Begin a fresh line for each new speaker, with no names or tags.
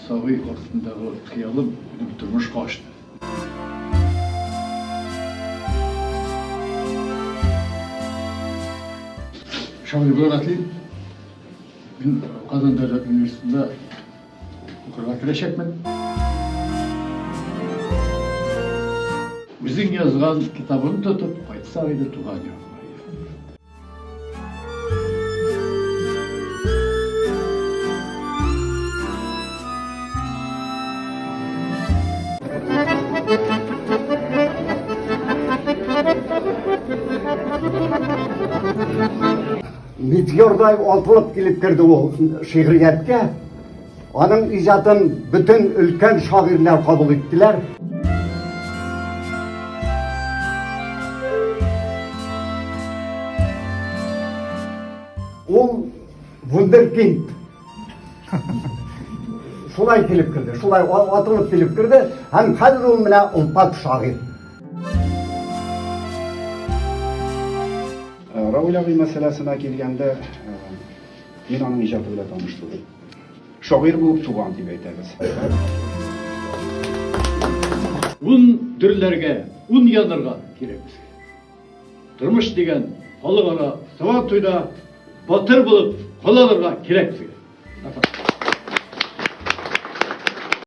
Сабый вакытындагы хыялым минем тормышка ашты. Шагыйрь булырга телим. Мин Казан дәүләт университетында укырга керәчәкмен. Үзең язган китабын тотып кайтсак иде туган якка.
Метеордай атылып килеп керде ул шигърияткә. Аның иҗатын бөтен өлкән шагыйрьләр кабул иттеләр. Ул вундеркинд. Шулай килеп керде, шулай атылып килеп керде һәм хәзер ул менә олпат шагыйрь.
Равил абый мәсьәләсенә килгәндә, мин аның иҗаты белән таныш түгел. Шагыйрь булып туган дип әйтәбез.
Ун дөрләргә, ун янырга кирәк безгә. Тормыш дигән халыкара Сабантуйда батыр булып кала алырга кирәк безгә.